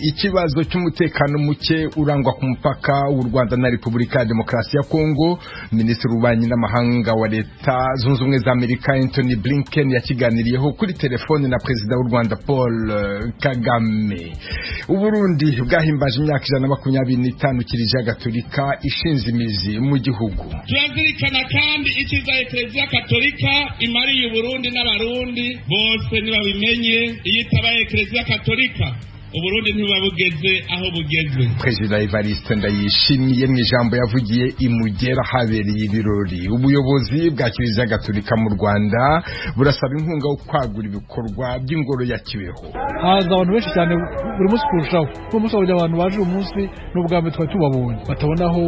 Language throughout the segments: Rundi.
Ikibazo cy'umutekano muke urangwa ku mupaka w'u Rwanda na Repubulika ya Demokarasi ya Kongo, Minisitiri w'Ububanyi n'Amahanga wa Leta Zunze Ubumwe za Amerika Antony Blinken yakiganiriyeho kuri telefone na Perezida w'u Rwanda Paul Kagame. Uburundi bwahimbaje imyaka 125 Kiliziya Gatolika ishinze imizi mu gihugu. Turazirikana kandi icyiza Eklezia Katolika imariye Uburundi n'Abarundi bose nibabimenye. Iyo itabaye Eklezia Katolika, Uburundi ntibuba bugeze aho bugeze. Perezida Evariste Ndayishimiye mu ijambo yavugiye i Mugera habereye ibirori. Ubuyobozi bwa Kiliziya Gatolika mu Rwanda burasaba inkunga yo kwagura ibikorwa by'ingoro ya Kibeho. Haza abantu benshi cyane buri munsi kurushaho. Uyu munsi burya abantu baje uyu munsi n'ubwa mbere twari tubabonye, batabona aho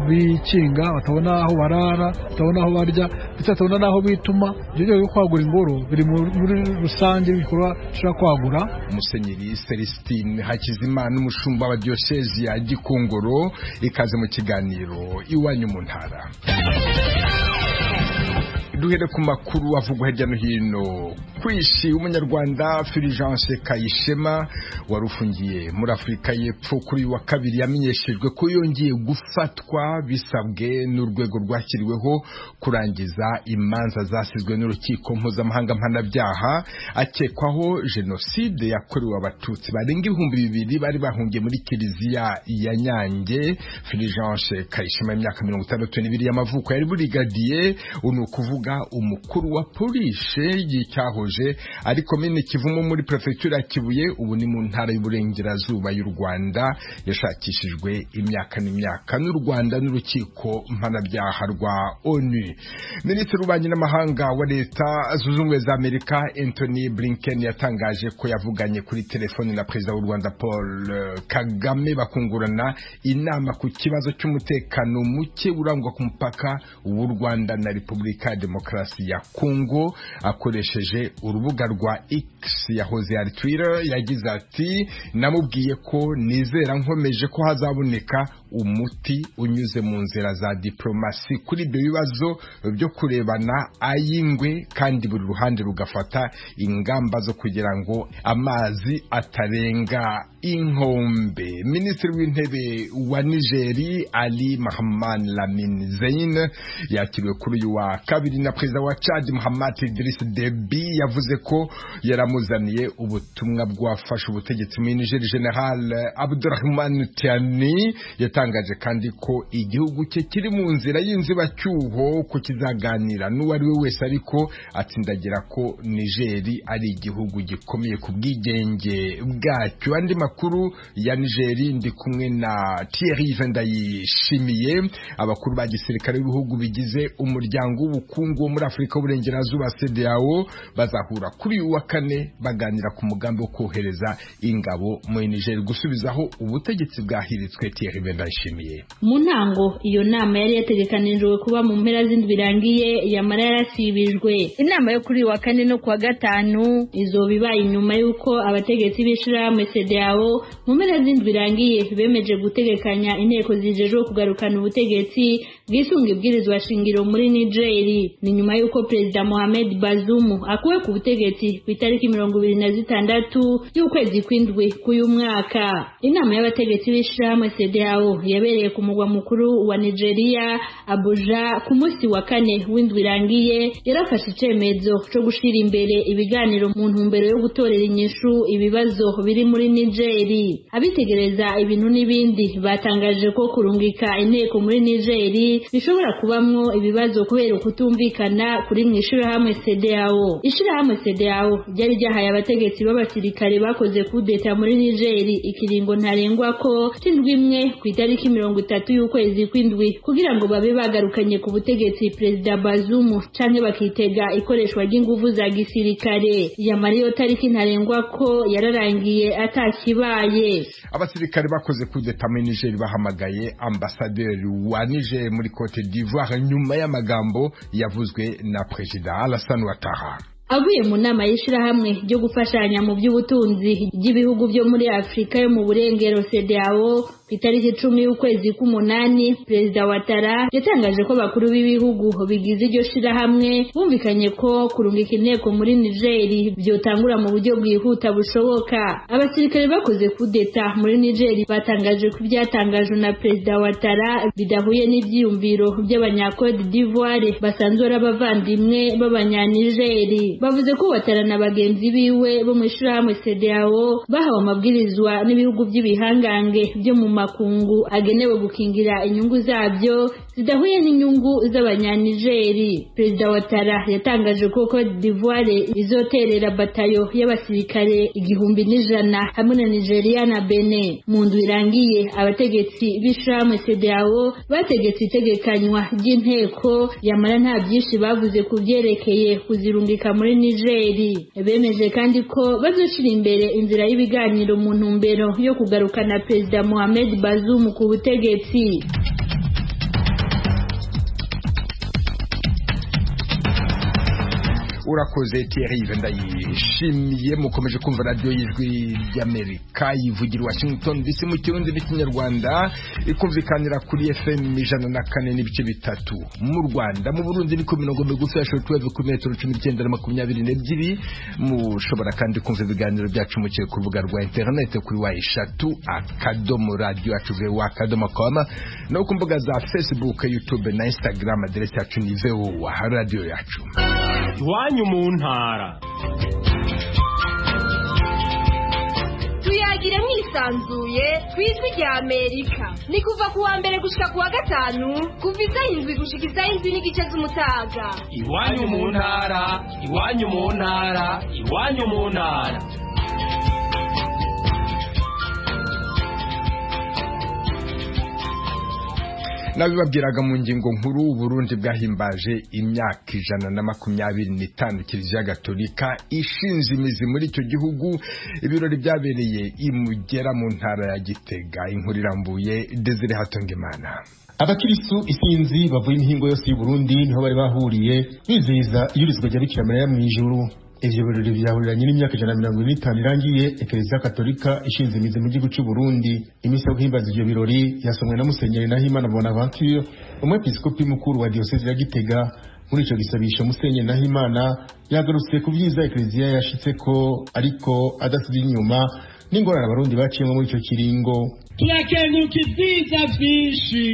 bikinga, batabona aho barara, batabona aho barya, ndetse batabona n'aho bituma. Ibyo rwego rwo kwagura ingoro biri muri rusange ibikorwa dushobora kwagura. Musenyeri Celestine Hakizimana, umushumba wa Diocese ya Gikongoro, ikaze mu kiganiro Iwanyu mu Ntara. Duhere ku makuru avugwa hirya no hino ku isi. Umunyarwanda Fulgence Kayishema wari ufungiye muri Afurika y'Epfo, kuri uyu wa kabiri yamenyeshejwe ko yongeye gufatwa bisabwe n'urwego rwashyiriweho kurangiza imanza zasizwe n'urukiko mpuzamahanga mpanabyaha. Akekwaho jenoside yakorewe Abatutsi barenga 2000 bari bahungiye muri kiliziya ya Nyange. Fulgence Kayishema, imyaka 62 y'amavuko, yari burigadiye, ni ukuvuga umukuru wa polisi y'icyahoje ari komine Kivumu muri prefecture ya Kibuye, ubu ni mu Ntara y'Uburengerazuba y'u Rwanda. Yashakishijwe imyaka n'imyaka n'u Rwanda n'urukiko mpanabyaha rwa ONU. Minisitiri w'Ububanyi n'Amahanga wa Leta Zunze Ubumwe za Amerika Antony Blinken yatangaje ko yavuganye kuri telefoni na Perezida w'u Rwanda Paul Kagame, bakungurana inama ku kibazo cy'umutekano muke urangwa ku mupaka w'u Rwanda na Repubulika ya Demokarasi ya Kongo. Akoresheje urubuga rwa X yahoze ari Twitter, yagize ati: "Namubwiye ko nizera nkomeje ko hazaboneka umuti unyuze mu nzira za diplomasi kuri ibyo bibazo byo kurebana ay'ingwe, kandi buri ruhande rugafata ingamba zo kugira ngo amazi atarenga inkombe." Minisitiri w'Intebe wa Nigeri Ali Mahaman Lamine Zeine yakiriwe kuri uyu wa kabiri na Perezida wa Chad Mahamat Idriss Deby. Yavuze ko yaramuzaniye ubutumwa bwafashe ubutegetsi muri Niger, General Abdurrahman Tiani. Yatangaje kandi ko igihugu cye kiri mu nzira y'inzibacyuho, ko kizaganira n'uwo ari we wese, ariko atsindagira ko Nigeri ari igihugu gikomeye ku bwigenge bwacyo. Andi makuru ya Nigeri ndi kumwe na Thierry Ndayishimiye. Abakuru ba gisirikare b'ibihugu bigize Umuryango w'Ubukungu wo muri Afurika y'Uburengerazuba, CEDEAO, bazahura kuri uyu wa kane baganira ku mugambi wo kohereza ingabo muri Niger gusubizaho ubutegetsi bwahiritswe. Thierry Ndayishimiye. Mu ntango iyo nama yari yategekanijwe kuba mu mpera z'indwi irangiye, yamara yarasibijwe. Inama yo kuri uyu wa kane no kuwa gatanu izoba ibaye inyuma y'uko abategetsi b'ishirahamwe CEDEAO mu mpera z'indwi irangiye bemeje gutegekanya inteko zijejwe kugarukana ubutegetsi bwisunga ibwirizwa shingiro muri Niger. Ni nyuma y'uko Perezida Mohamed Bazoum akuwe ku butegetsi ku itariki 26 y'ukwezi kw'indwi k'uyu mwaka. Inama y'abategetsi b'ishirahamwe CEDEAO yabereye ku mugwa mukuru wa Nigeria, Abuja, ku munsi wa kane w'indwi irangiye, yarafashe icemezo co gushira imbere ibiganiro mu ntumbero yo gutorera inyishu ibibazo biri muri Niger. Abitegereza ibintu n'ibindi batangaje ko kurungika inteko muri Niger bishobora kubamwo ibibazo kubera ukutumvikana kuri mu ishirahamwe CEDEAO. Ishirahamwe CEDEAO ryari ryahaye abategetsi b'abasirikare bakoze kudeta muri Niger ikiringo ntarengwa ko c'indwi imwe ku itariki 30 y'ukwezi kw'indwi kugira ngo babe bagarukanye ku butegetsi Perezida Bazoum canke bakitega ikoreshwa ry'inguvu za gisirikare. Yamara iyo tariki ntarengwa ko yararangiye atakibaye. Abasirikare bakoze kudeta muri Niger bahamagaye ambasaderi wa Niger muri Cote d'Ivoire nyuma y'amagambo yavuzwe na Perezida Alassane Ouattara. Avuye mu nama y'ishirahamwe ryo gufashanya mu by'ubutunzi ry'ibihugu byo muri Afurika yo mu Burengero, CEDEAO, Ku itariki 10 y'ukwezi k'umunani, Perezida Ouattara yatangaje ko bakuru b'ibihugu bigize iryo shirahamwe bumvikanye ko kurungika inteko muri Niger vyotangura mu buryo bwihuta bushoboka. Abasirikare bakoze kudeta muri Niger batangaje ko ivyatangajwe na Perezida Ouattara bidahuye n'ivyiyumviro by'abanya Cote d'Ivoire basanzwe ari abavandimwe b'abanya-Niger. Bavuze ko Ouattara na bagenzi biwe bo mw'ishirahamwe CEDEAO bahawe amabwirizwa n'ibihugu by'ibihangange byo mu makungu agenewe gukingira inyungu zabyo zidahuye n'inyungu z'abanya-Niger. Perezida Ouattara yatangaje ko Cote d'Ivoire izoterera batayo y'abasirikare 1100 hamwe na Nigeria na Benin. Mu ndwi irangiye, abategetsi b'ishirahamwe CEDEAO bategetse itegekanywa ry'inteko, yamara nta byinshi bavuze ku byerekeye kuzirungika muri Niger. Bemeje kandi ko bazoshira imbere inzira y'ibiganiro mu ntumbero yo kugarukana Perezida Mohamed Bazoum ku butegetsi. Urakoze Thierry Ndayishimiye. Mukomeje kumva radio y'Ijwi ry'Amerika yivugira Washington DC mu Kirundi n'ikinyarwanda, ikumvikanira kuri FM 104.3 mu Rwanda. Mu Burundi ni ku mirongo migufi ya shortwave ku metero 19 na 22. Mushobora kandi kumva ibiganiro byacu muciye ku rubuga rwa internet kuri w3.radio yacu.com no ku mbuga za Facebook, YouTube na Instagram. Aderesi yacu ni VOA Radio Yacu. Iwanyu mu ntara Tuyagire mwisanzuye kwijwi rya Amerika. Ni kuva kuwa mbere gushika kuwa gatanu, kuva izaho 7 gushika izaho 7:30 z'umutaga. Iwanyu mu ntara, iwanyu mu ntara, iwanyu mu ntara. Nabibabwiraga mu ngingo nkuru, Burundi bwahimbaje imyaka 125 Kiliziya Gatolika ishinze imizi muri icyo gihugu. Ibirori byabereye imugera mu ntara ya Gitega. Inkuru irambuye Desire Hatungimana. Abakirisu isinzi bavuye imihingo yose y'u Burundi niho bari bahuriye bizihiza iyurizwa rya Bikira Mariya mu ijuru. Ivyo birori vyahuriranye n'imyaka 145 irangiye Eklezia Katolika ishinze imizi mu gihugu c'u Burundi. Imisa yo guhimbaza ivyo birori yasomwe na Musenyeri Nahimana Bonaventure, umwepiskopi mukuru wa diyosezi ya Gitega. Muri ico gisabisho, Musenyeri Nahimana yagarutse ku vyiza Eklezia yashitseko, ariko adasize inyuma n'ingorane abarundi baciyemwo muri ico kiringo. Turakenguruka ivyiza vyinshi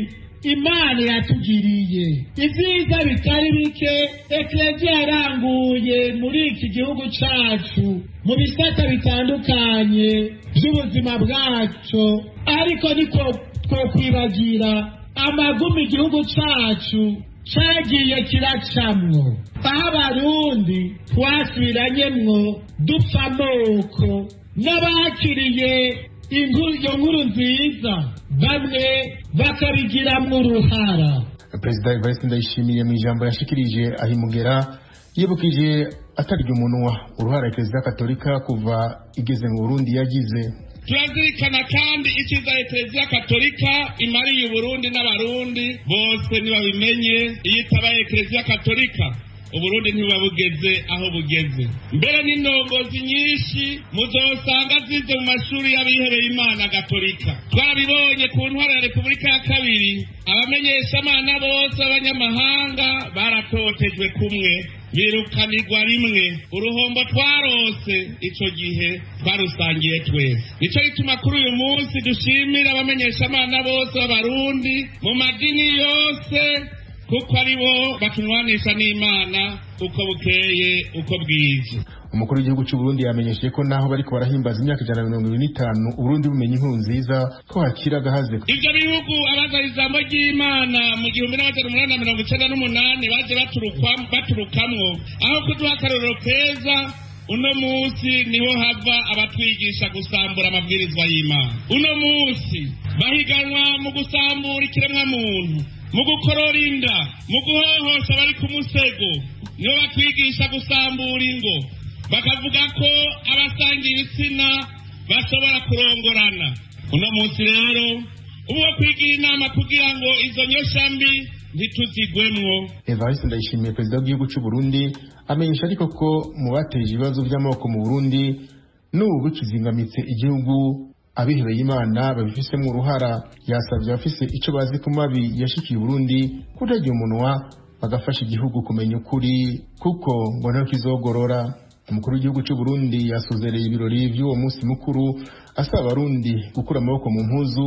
Imana yatugiriye, ivyiza bitari bike Eklezia yaranguye muri iki gihugu cacu mu bisata bitandukanye by'ubuzima bwacu, ariko niko twokwibagira amagumi igihugu cacu cagiye kiracamwo, aho abarundi twasubiranyemwo dupfa amoko, n'abakiriye iyo nkuru nziza bamwe bakabigiramwo uruhara. Perezida Evariste Ndayishimiye mu ijambo yashikirije ahimugera yibukije atarya umunwa uruhara Eklezia Katolika kuva igeze mu Burundi yagize. Turazirikana kandi icyiza Eklezia Katolika imariye Uburundi n'abarundi bose nibabimenye. Iyo itabaye Eklezia Katolika, Uburundi ntibuba bugeze aho bugeze. Mbere n'indongozi nyinshi muzosanga zize mu mashuri y'abihebeye Imana Gatolika. Twarabibonye ku ntwaro ya Repubulika ya kabiri, abamenyeshamana bose b'abanyamahanga baratotejwe kumwe, birukanirwa rimwe. Uruhombo twarose ico gihe twarusangiye twese. Nico gituma kuri uyu munsi dushimira abamenyeshamana bose b'abarundi mu madini yose, kuko ari bo batunywanisha n'Imana uko bukeye uko bwije. Umukuru w'igihugu cy'u Burundi yamenyesheje ko naho bariko barahimbaza imyaka 125 Uburundi bumenye inkuru nziza, ko hakiri agahaze. Ivyo bihugu abazana ijambo ry'Imana mu 1898 baje baturukamwo, aho kuduha akarorero keza, uno munsi niho hava abatwigisha gusambura amabwirizwa y'Imana. Uno munsi bahiganwa mu gusambura ikiremwa muntu, mu gukorora inda, mu guhohosha abari ku musego. Nibo batwigisha gusambura ingo, bakavuga ko abasangiye ibitsina bashobora kurongorana. Uno munsi rero ubu kwigira inama kugira ngo izo nyosha mbi ntituzigwemwo. Evariste Ndayishimiye, perezida w'igihugu cy'u Burundi, amenyesha ariko ko mu bateje ibibazo by'amoko mu Burundi n'ubu bikizingamitse igihugu abihebeye Imana babifisemo uruhara. Yasabye abafise ico bazi ku mabi yashikiye Burundi kutagira umunwa, bagafasha igihugu kumenya ukuri kuko ngo ntaho kizogorora. Umukuru w'igihugu cy'u Burundi yasozereye ibirori by'uwo munsi mukuru asaba abarundi gukura amaboko mu mpuzu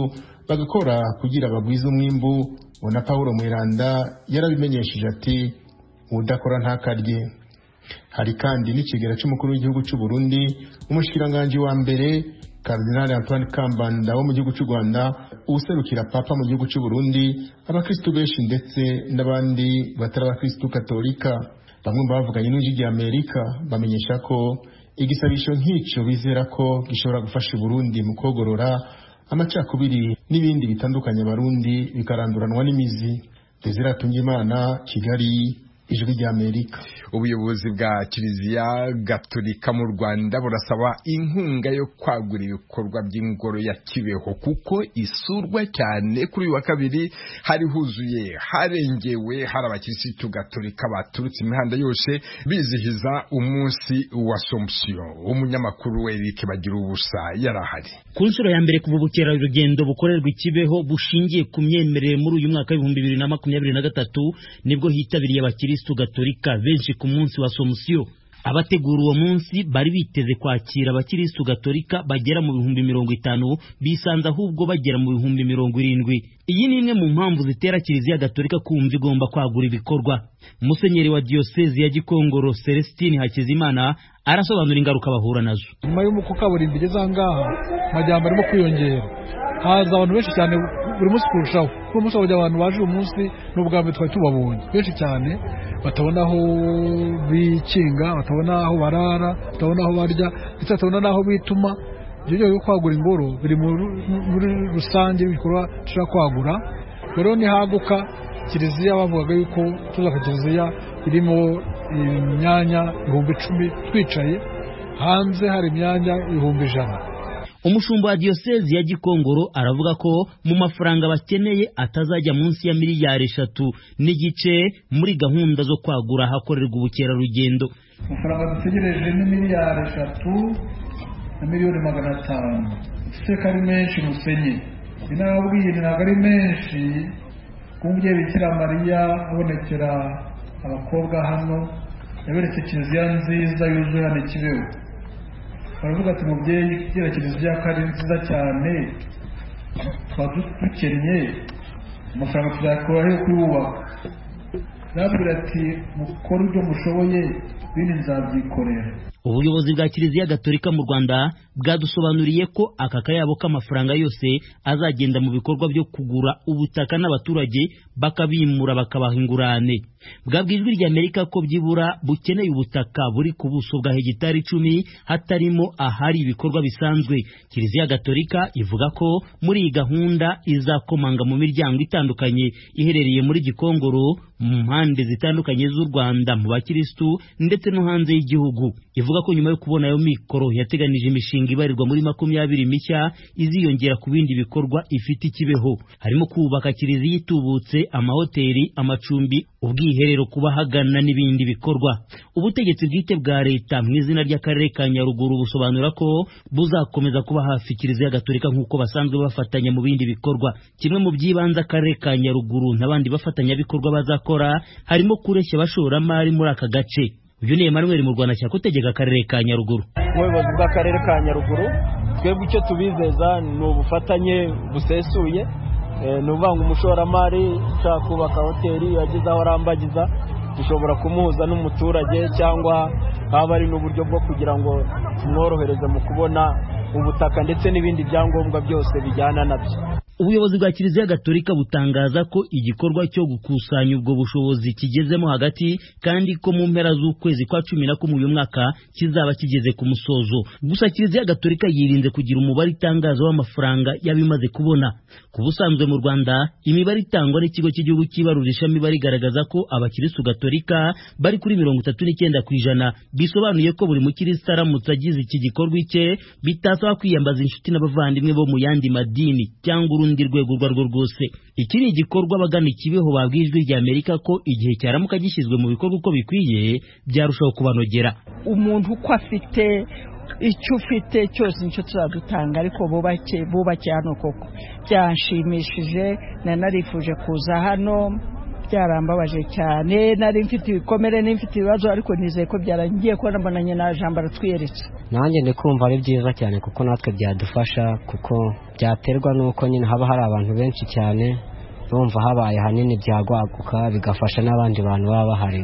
bagakora kugira bagwize umwimbu. Ngo na Paulo Mweranda yarabimenyesheje ati udakora ntakarye. Hari kandi n'ikigera cy'umukuru w'igihugu cy'u Burundi, umushikiranganji wa mbere Cardinal Antoine Kambanda wo mu gihugu cy'u Rwanda, userukira Papa mu gihugu cy'u Burundi, abakristu benshi ndetse n'abandi batari abakristu katolika. Bamwe mu bavuganye n'Ijwi rya Amerika bamenyesha ko igisabisho nk'icyo bizera ko gishobora gufasha Burundi mu kogorora amacakubiri n'ibindi bitandukanye Abarundi bikaranduranwa n'imizi. Desire Hatungimana, Kigali, Ijwi rya Amerika. Ubuyobozi bwa Kiliziya Gatolika mu Rwanda burasaba inkunga yo kwagura ibikorwa by'ingoro ya Kibeho kuko isurwa cyane. Kuri uyu wa kabiri hari huzuye, harengewe, hari abakirisitu gatolika baturutse imihanda yose bizihiza umunsi wa Somption. Umunyamakuru Eric Bagira ubusa yarahari. Ku nshuro ya mbere kuva ubukerarugendo bukorerwa i Kibeho bushingiye ku myemerere muri uyu mwaka w'ibihumbi 2023 nibwo hitabiriye abakirisitu gatolika benshi ku munsi wa Somusiyo. Abategura uwo munsi bari biteze kwakira abakirisitu gatolika bagera mu 50,000, bisanze ahubwo bagera mu 70,000. Iyi ni imwe mu mpamvu zitera Kiliziya Gatolika kumva igomba kwagura ibikorwa. Musenyeri wa Diocese ya Gikongoro Celestine Hakizimana arasobanura ingaruka bahura nazo. Nyuma y'uko kaburimbo igeze aha ngaha, amajyambere arimo kwiyongera, haza abantu benshi cyane buri munsi kurushaho. Buri munsi abantu baje uyu munsi ni ubwa mbere twari tubabonye benshi cyane, batabona aho bikinga, batabona aho barara, batabona aho barya, ndetse batabona n'aho bituma. Ibyo byo kwagura ingoro biri muri rusange ibikorwa dushobora kwagura. Rero nihaguka kiliziya, bavugaga yuko tuzaka kiliziya irimo imyanya 10,000 twicaye hanze hari imyanya 100,000. Umushumba wa Diocese ya Gikongoro aravuga ko mu mafaranga bakeneye atazajya munsi ya miliyari 3.5 muri gahunda zo kwagura ahakorerwa ubukerarugendo. Amafaranga dutegereje ni miliyari 3 na miliyoni 500. Seka ari menshi musenye, sinababwiye ntabwo ari menshi. Kumubyeyi Bikira Mariya abonekera abakobwa hano, yaberetse kiliziya nziza yuzuye hano i Kibeho. Baravuga ati mubyeyi kiriya kiliziya ko ari nziza cyane, tuba dukennye amafaranga tuzakura yo kuyubaka. Arababwira ati mukore ibyo mushoboye ibindi nzabyikorera. Ubuyobozi bwa Kiliziya Gatolika mu Rwanda bwadusobanuriye ko aka kayabo k'amafaranga yose azagenda mu bikorwa byo kugura ubutaka n'abaturage bakabimura bakabaha ingurane. Bwabwiye Ijwi rya Amerika ko byibura bukeneye ubutaka buri ku buso bwa hegitari 10 hatarimo ahari ibikorwa bisanzwe. Kiliziya Gatolika ivuga ko muri iyi gahunda izakomanga mu miryango itandukanye iherereye muri Gikongoro mu mpande zitandukanye z'u Rwanda mu bakirisitu ndetse no hanze y'igihugu. Ivuga ko nyuma yo kubona ayo mikoro yateganije imishinga ibarirwa muri 20 mishya iziyongera ku bindi bikorwa ifite ikibeho, harimo kubaka kiliziya itubutse, amahoteli, amacumbi, ubwiherero kubahagana n'ibindi bikorwa. Ubutegetsi bwite bwa leta mu izina ry'akarere ka Nyaruguru busobanura ko buzakomeza kuba hafi Kiliziya Gatolika nk'uko basanzwe bafatanya mu bindi bikorwa. Kimwe mu by'ibanze akarere ka Nyaruguru n'abandi bafatanyabikorwa bazakora harimo kureshya abashoramari muri aka gace. Uyu ni Emmanuel Murwanashyaka utegeka akarere ka Nyaruguru. Ubuyobozi bw'akarere ka Nyaruguru twebwe icyo tubizeza ni ubufatanye busesuye. Ni ukuvuga ngo umushoramari ushaka kubaka hoteli yageze aho arambagiza, dushobora kumuhuza n'umuturage cyangwa haba ari n'uburyo bwo kugira ngo tumworohereze mu kubona ubutaka ndetse n'ibindi byangombwa byose bijyana nabyo. Ubuyobozi bwa Kiliziya Gatolika butangaza ko igikorwa cyo gukusanya ubwo bushobozi kigezemo hagati kandi ko mu mpera z'ukwezi kwa 11 uyu mwaka kizaba kigeze ku musozo. Gusa Kiliziya Gatolika yirinze kugira umubare itangazo w'amafaranga yabimaze kubona. Ku busanzwe mu Rwanda imibare itangwa n'ikigo cy'igihugu cy'ibarurishamibare igaragaza ko abakiristu Gatolika bari kuri 39%, bisobanuye ko buri mukiristu aramutse agize iki gikorwa icye bitasaba kwiyambaza inshuti n'abavandimwe bo mu yandi madini cyangwa urundi rwego urwo arirwo rwose. Iki ni igikorwa abagana Ikibeho babwiye Ijwi rya Amerika ko igihe cyaramuka gishyizwe mu bikorwa uko bikwiye byarushaho kubanogera. Umuntu uko afite Icyo ufite cyose nicyo tuzadutanga, ariko bubake hano koko. Byanshimishije, narifuje kuza hano, byarambabaje cyane, nari mfite ibikomere, nari mfite ibibazo, ariko nizeye ko byarangiye kubona mbonanye na Jambo aratwiyeretse. Nanjye ndi kumva ari byiza cyane kuko natwe byadufasha, kuko byaterwa n'uko nyine haba hari abantu benshi cyane, bumva habaye hanini byagwaguka bigafasha n'abandi bantu baba bahari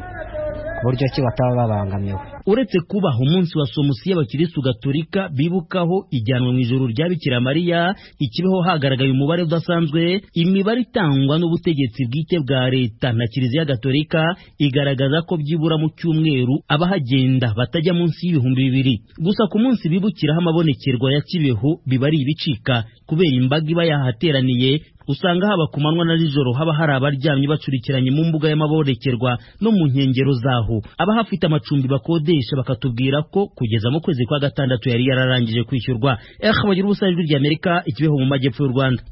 ku buryo ki bataba babangamiwe. Uretse kubaha umunsi wa Somusiya abakirisitu gatolika bibukaho ijyanwa mu ijuru rya Bikira Mariya, ikibeho hagaragaye umubare udasanzwe. Imibare itangwa n'ubutegetsi bwite bwa leta na Kiliziya Gatolika igaragaza ko byibura mu cyumweru abahagenda batajya munsi y'2000. Gusa ku munsi bibukiraho amabonekerwa ya Kibeho biba ari ibicika kubera imbaga iba yahateraniye. Usanga haba ku manywa na nijoro haba hari abaryamye bacurikiranye mu mbuga y'amabonekerwa no mu nkengero zaho. Abahafite amacumbi bakodesha bakatubwira ko kugeza mu kwezi kwa gatandatu yari yararangije kwishyurwa. Bagira ubusa, Ijwi ry'Amerika, Ikibeho mu majyepfo y'u Rwanda.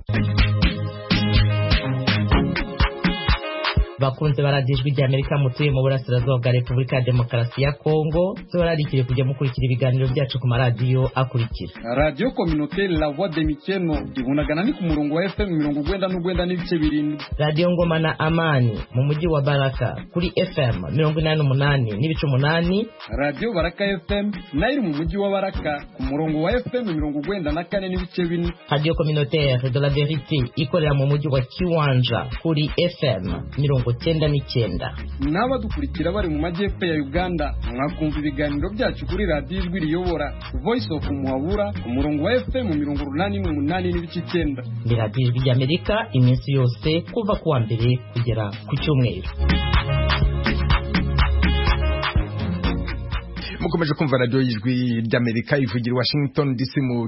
Bakunze baradiyo Ijwi ry'Amerika mutuye mu burasirazuba bwa Repubulika ya Demokarasi ya Kongo, tubararikire kujya mukurikira ibiganiro byacu ku maradiyo akurikira: Radiyo Communautaire La Voix de Mikeno ibunagana ni ku murongo wa FM 97.7, Radiyo Ngoma na Amani mu mujyi wa Baraka kuri FM 88.8, Radiyo Baraka FM nayo iri mu mujyi wa Baraka ku murongo wa FM 94.4, Radiyo Communautaire de la Verite ikorera mu mujyi wa Kiwanja kuri FM 99. N'abadukurikira bari mu majyepfo ya Uganda mwakumva ibiganiro byacu kuri radiyo Ijwi Riyobora Voice of Muhabura ku murongo wa FM 88.9. Ni radiyo Ijwi ry'Amerika iminsi yose kuva ku wa mbere kugera ku cyumweru. Mukomeje kumva radiyo y'Ijwi ry'Amerika ivugira Washington DC mu